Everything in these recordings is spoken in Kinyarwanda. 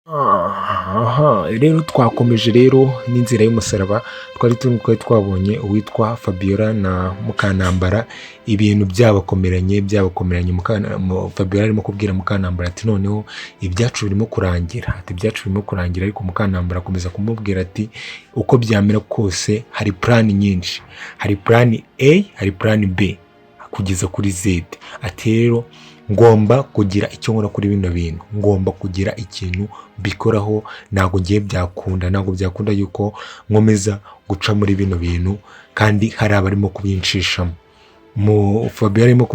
Aha rero twakomeje rero n'inzira y'umusaraba. Twari twabonye uwitwa Fabiola na Mukanambara, ibintu byabakomeranye. Fabiola arimo kubwira Mukanambara ati: "Noneho ibyacu birimo kurangira," ati: "Ibyacu birimo kurangira." Ariko Mukanambara akomeza kumubwira ati: "Uko byamera kose hari plan nyinshi, hari plan A, hari plan B kugeza kuri Z." Ati: "Rero ngomba kugira icyo nkora kuri bino bintu, ngomba kugira ikintu mbikoraho. Ntabwo ngiye byakunda, ntabwo byakunda yuko nkomeza guca muri bino bintu kandi hari abarimo kubinshishamo." Mu Fabiola arimo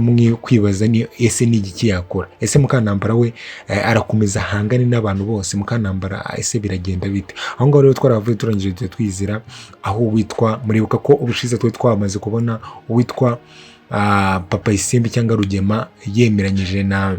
kwibaza ni ese ni igiki yakora? Ese Mukanambara we arakomeza ahangane n'abantu bose? Mukanambara ese biragenda bite aho ngaho? Rero twaravuye, turangije tujya twizira aho witwa, muribuka ko ubushize twari twamaze kubona uwitwa Papa Isimbi cyangwa Rugema yemeranyije na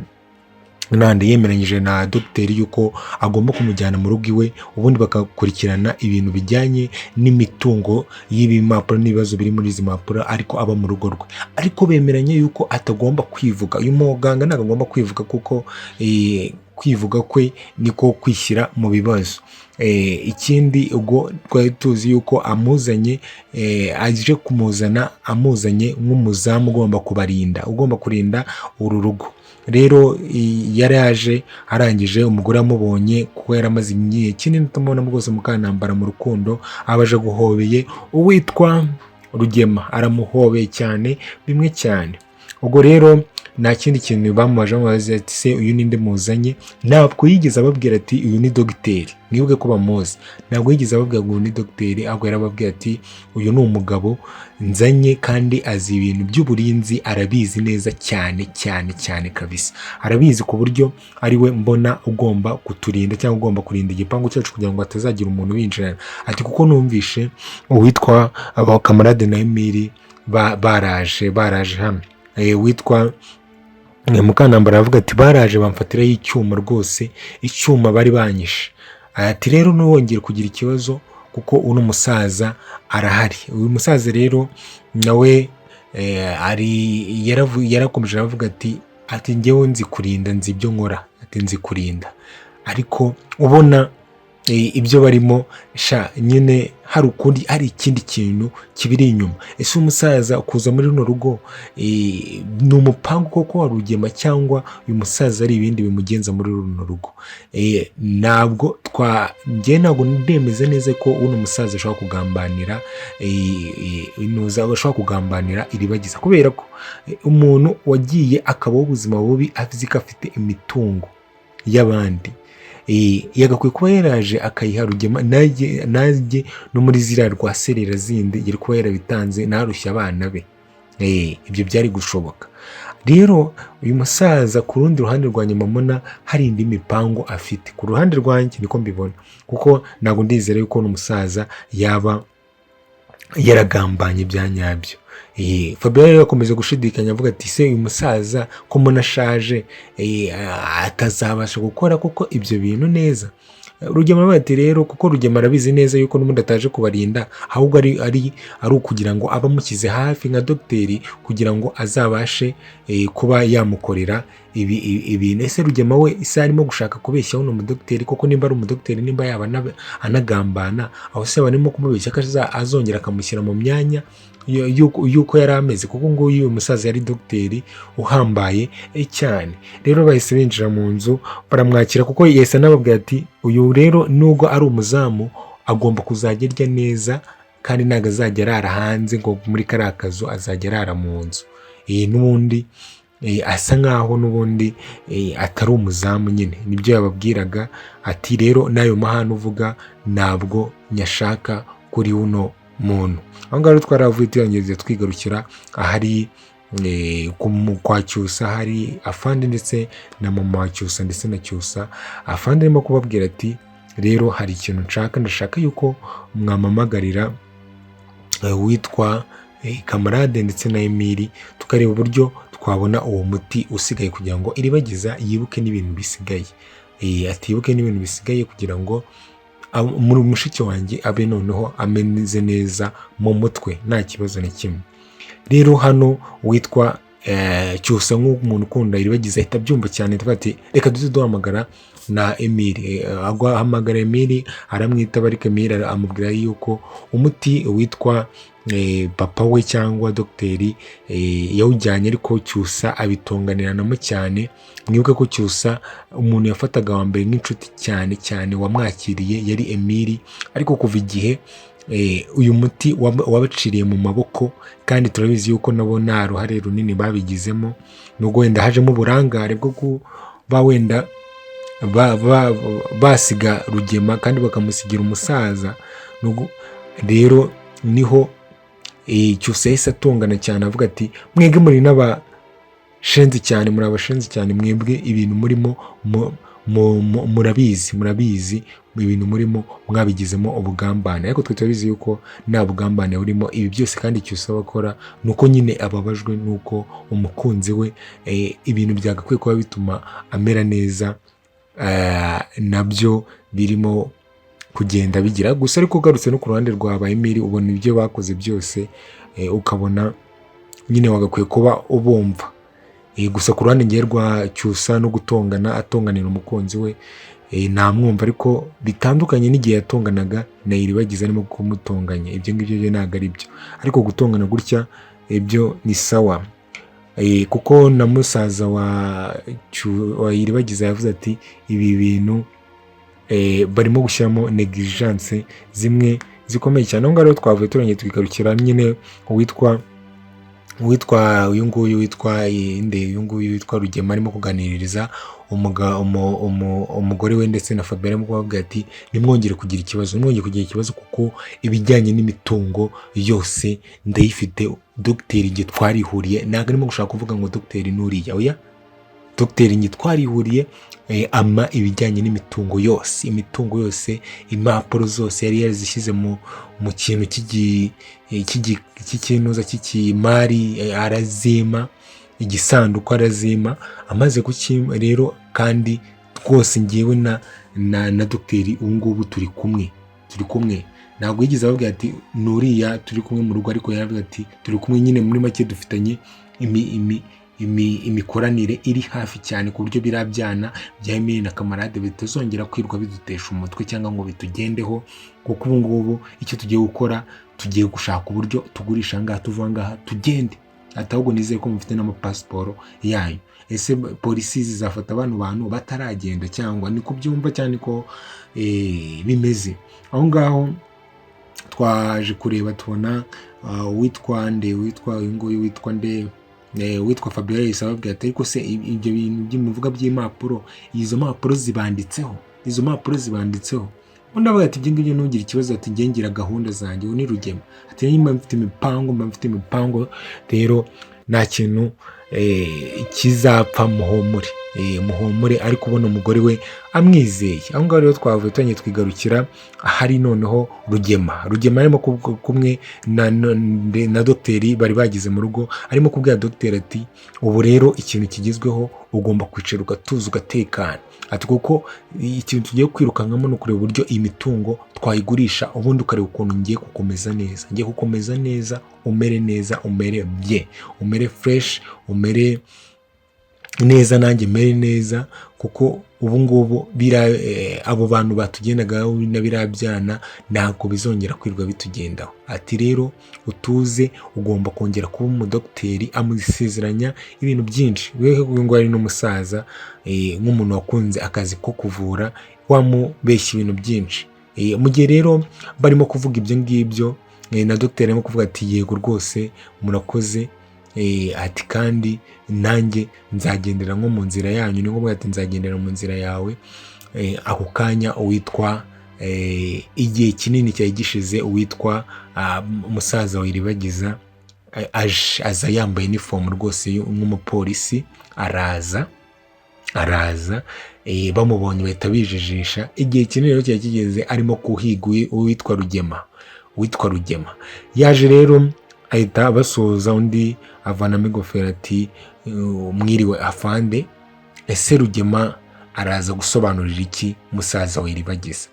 nande, yemeranyije na dogiteri yuko agomba kumujyana mu rugo iwe, ubundi bakakurikirana ibintu bijyanye n'imitungo y'ibi mpapuro n'ibibazo biri muri izi mpapuro, ariko aba mu rugo rwe. Ariko bemeranye yuko atagomba kwivuga, uyu muganga ntabwo agomba kwivuga, kuko kwivuga kwe niko kwishyira mu bibazo. Ikindi ubwo twari tuzi yuko amuzanye, aje kumuzana, amuzanye nk'umuzamu ugomba kubarinda, ugomba kurinda uru rugo. Rero yari yaje arangije, umugore amubonye, kuko yari amaze igihe kinini atamubona rwose, Mukanambara mu rukundo abaje guhobeye uwitwa Rugema, aramuhobeye cyane bimwe cyane. Ubwo rero nta kindi kintu bamubaje, bamubaza ati: "Se uyu ninde muzanye?" Ntabwo yigeze ababwira ati: "Uyu ni dogiteri." Mwibuke ko bamuzi. Ntabwo yigeze ababwira ngo uyu ni dogiteri, ahubwo yarababwiye ati: "Uyu ni umugabo nzanye kandi azi ibintu by'uburinzi, arabizi neza cyane cyane cyane kabisa, arabizi ku buryo ari we mbona ugomba kuturinda cyangwa ugomba kurinda igipangu cyacu kugira ngo hatazagira umuntu winjirana." Ati: "Kuko numvishe uwitwa Kamarade na Emili baraje hano." Witwa Mukanambara aravuga ati: "Baraje bamfatiraho icyuma rwose, icyuma bari banyishe." Ati: "Rero ntiwongere kugira ikibazo kuko uno musaza arahari." Uyu musaza rero nawe ari yarakomeje aravuga ati: "Njyewe nzi kurinda, nzi ibyo nkora," ati: "Nzi kurinda." Ariko ubona ibyo barimo sha nyine hari ukundi, hari ikindi kintu kibiri inyuma. Ese umusaza kuza muri runo rugo ni umupangu koko wa Rugema, cyangwa uyu musaza ari ibindi bimugenza muri runo rugo? Ntabwo twa njye ntabwo ndemeza neza ko uno musaza ashobora kugambanira inuza, ashobora kugambanira Iribagiza, kubera ko umuntu wagiye akabaho ubuzima bubi azi ko afite imitungo y'abandi, yagakwiye kuba yaraje akayiha Rugema, najye no muri ziriya rwaserera zindi yari kuba yarabitanze, ntarushye abana be. Ibyo byari gushoboka. Rero uyu musaza ku rundi ruhande rwa nyuma mbona hari indi mipango afite ku ruhande rwanjye, niko mbibona, kuko ntabwo ndizera yuko uno musaza yaba yaragambanye bya nyabyo. Fabiola rero akomeza gushidikanya avuga ati: "Se uyu musaza ko mbona ashaje, atazabasha gukora koko ibyo bintu neza?" Rugema aravuga ati rero, kuko Rugema arabizi neza yuko n'ubundi ataje kubarinda, ahubwo ari ukugira ngo abe amushyize hafi nka dogiteri kugira ngo azabashe kuba yamukorera ibintu. Ese Rugema we ise arimo gushaka kubeshya uno mudogiteri koko? Nimba ari umudogiteri, nimba yaba anagambana, aho se barimo kumubeshya ko azongera akamushyira mu myanya y'uko yari ameze? Kuko nguyu uyu musaza yari dogiteri uhambaye cyane. Rero bahise binjira mu nzu baramwakira, kuko yahise anababwira ati: "Uyu rero nubwo ari umuzamu agomba kuzajya arya neza, kandi ntabwo azajya arara hanze ngo muri kariya kazu, azajya arara mu nzu." N'ubundi asa nkaho n'ubundi atari umuzamu nyine, nibyo yababwiraga ati: "Rero n'ayo mahane uvuga ntabwo nyashaka kuri uno muntu." Aho ngaho rero twaravuye, turangiza twigarukira ahari kwa Cyusa, hari Afande ndetse na mama wa Cyusa ndetse na Cyusa. Afande arimo kubabwira ati: "Rero hari ikintu nshaka, ndashaka yuko mwampamagarira witwa Kamarade ndetse na Emili, tukareba uburyo twabona uwo muti usigaye kugira ngo Iribagiza yibuke n'ibintu bisigaye." Atibuke n'ibintu bisigaye kugira ngo muri mushiki wanjye abe noneho ameze neza mu mutwe, nta kibazo na kimwe. Rero hano witwa Cyusa nk'umuntu ukunda Iribagiza ahita abyumva cyane, tuvuga ati reka duze duhamagara na Emile. Ahamagara Emile, aramwitaba, ariko Emile amubwira yuko umuti witwa papa we cyangwa dogiteri yawujyanye, ariko Cyusa abitonganiranamo cyane. Mwibuke ko Cyusa umuntu yafataga wa mbere nk'inshuti cyane cyane wamwakiriye yari Emile, ariko kuva igihe uyu muti wabaciriye mu maboko, kandi turabizi yuko nabo nta ruhare runini babigizemo, nubwo wenda hajemo uburangare bwo kuba wenda basiga Rugema kandi bakamusigira umusaza. Rero niho Cyusa yahise atongana cyane, avuga ati mwebwe muri n'abashenzi cyane, muri abashenzi cyane, mwebwe ibintu murimo murabizi, murabizi ibintu murimo mwabigizemo ubugambane, ariko twe turabizi yuko nta bugambane burimo. Ibi byose kandi Cyusa aba akora ni uko nyine ababajwe n'uko umukunzi we ibintu byagakwiye kuba bituma amera neza nabyo birimo kugenda bigira gusa. Ariko ugarutse no ku ruhande rwa ba Emile, ubona ibyo bakoze byose, ukabona nyine wagakwiye kuba ubumva. Gusa ku ruhande ngewe rwa Cyusa no gutongana atonganira umukunzi we, namwumva, ariko bitandukanye n'igihe yatonganaga na Iribagiza arimo kumutonganya, ibyo ngibyo byo ntabwo ari byo, ariko gutongana gutya ibyo ni sawa. Kuko na musaza wa Iribagiza yavuze ati ibi bintu barimo gushyiramo negligence zimwe zikomeye cyane. Aho ngaho rero twavuye turongeye tukigarukira nyine uwitwa uyu nguyu witwa inde, uyu nguyu witwa Rugema, arimo kuganiriza umugore we ndetse na Fabiola, arimo kubabwira ati nimwongere kugira ikibazo, nimwongere kugira ikibazo, kuko ibijyanye n'imitungo yose ndayifite, dogiteri njye twarihuriye. Ntabwo arimo gushaka kuvuga ngo dogiteri nuriya, oya, dogiteri njye twarihuriye, ama ibijyanye n'imitungo yose, imitungo yose, impapuro zose yari yarazishyize mu kintu cy'ikinuza cy'ikimari, arazima igisanduku, arazima amaze kukima rero. Kandi rwose ngewe na dogiteri ubu ngubu turi kumwe, turi kumwe. Ntabwo yigeze ababwira ati nuriya turi kumwe mu rugo, ariko yaravuze ati turi kumwe nyine, muri make dufitanye imikoranire iri hafi cyane, ku buryo biriya byana bya Emile na Kamarade bitazongera kwirwa bidutesha umutwe cyangwa ngo bitugendeho, kuko ubu ngubu icyo tugiye gukora, tugiye gushaka uburyo tugurisha aha ngaha, tuva aha ngaha tugende. Ati ahubwo nizeye ko mufite n'amapasiporo yanyu. Ese polisi zizafata bano bantu bataragenda cyangwa niko byumva cyane ko bimeze aho ngaho? Twaje kureba tubona uwitwa nde, witwa uyu nguyu witwa nde, witwa Fabiola yahise ababwira ati ariko se ibyo bintu muvuga by'impapuro, izo mpapuro zibanditseho, izo mpapuro zibanditseho? Undi avuga ati ibyo ngibyo ntugire ikibazo, ati njye ngira gahunda zanjye. Ubu ni Rugema, ati mba mfite imipango, mba mfite imipango, rero nta kintu kizapfa, muhumure, muhumure. Ariko ubona umugore we amwizeye. Aho ngaho rero twavuye tugiye twigarukira ahari noneho Rugema. Rugema arimo kumwe na dogiteri bari bageze mu rugo, arimo kubwira dogiteri ati ubu rero ikintu kigezweho, ugomba kwicara ugatuza ugatekana, ati kuko ikintu tugiye kwirukankamo ni ukureba uburyo iyi mitungo twayigurisha, ubundi ukareba ukuntu ngiye gukomeza neza, ngiye gukomeza neza, umere neza, umere bye, umere fresh, umere neza, nanjye mere neza, kuko ubu ngubu abo bantu batugendagaho na biriya byana ntabwo bizongera kwirirwa bitugendaho. Ati rero utuze, ugomba kongera kuba umudogiteri. Amusezeranya ibintu byinshi, we ngo ari n'umusaza, nk'umuntu wakunze akazi ko kuvura, wamubeshya ibintu byinshi. Mu gihe rero barimo kuvuga ibyo ngibyo, na dogiteri arimo kuvuga ati yego rwose murakoze, ati kandi nanjye nzagendera nko mu nzira yanyu, ni ngombwa, ati nzagendera mu nzira yawe. Ako kanya uwitwa igihe kinini cyari gishize, uwitwa umusaza wa Iribagiza aza yambaye inifomu rwose nk'umupolisi, araza, araza, bamubonye bahita bijijisha. Igihe kinini rero cyari kigeze arimo kuhiga uwitwa Rugema. Uwitwa Rugema yaje rero ahita abasuhuza, undi avanamo ingofero ati mwiriwe afande. Ese Rugema araza gusobanurira iki musaza wa Iribagiza?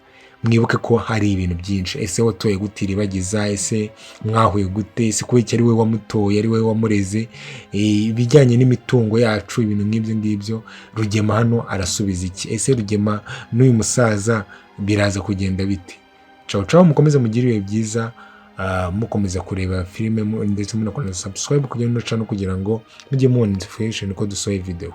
Mwibuke ko hari ibintu byinshi. Ese watoye gute Iribagiza? Ese mwahuye gute? Ese kubera iki ari we wamutoye, ari we wamureze? Ibijyanye n'imitungo yacu, ibintu nk'ibyo ngibyo. Rugema hano arasubiza iki? Ese Rugema n'uyu musaza biraza kugenda bite? Ciao ciao, mukomeze mugire ibihe byiza, mukomeza kureba filime ndetse munakora subscribe kugira ngo channel, kugira ngo mujye mubona notification ko dusohoye video.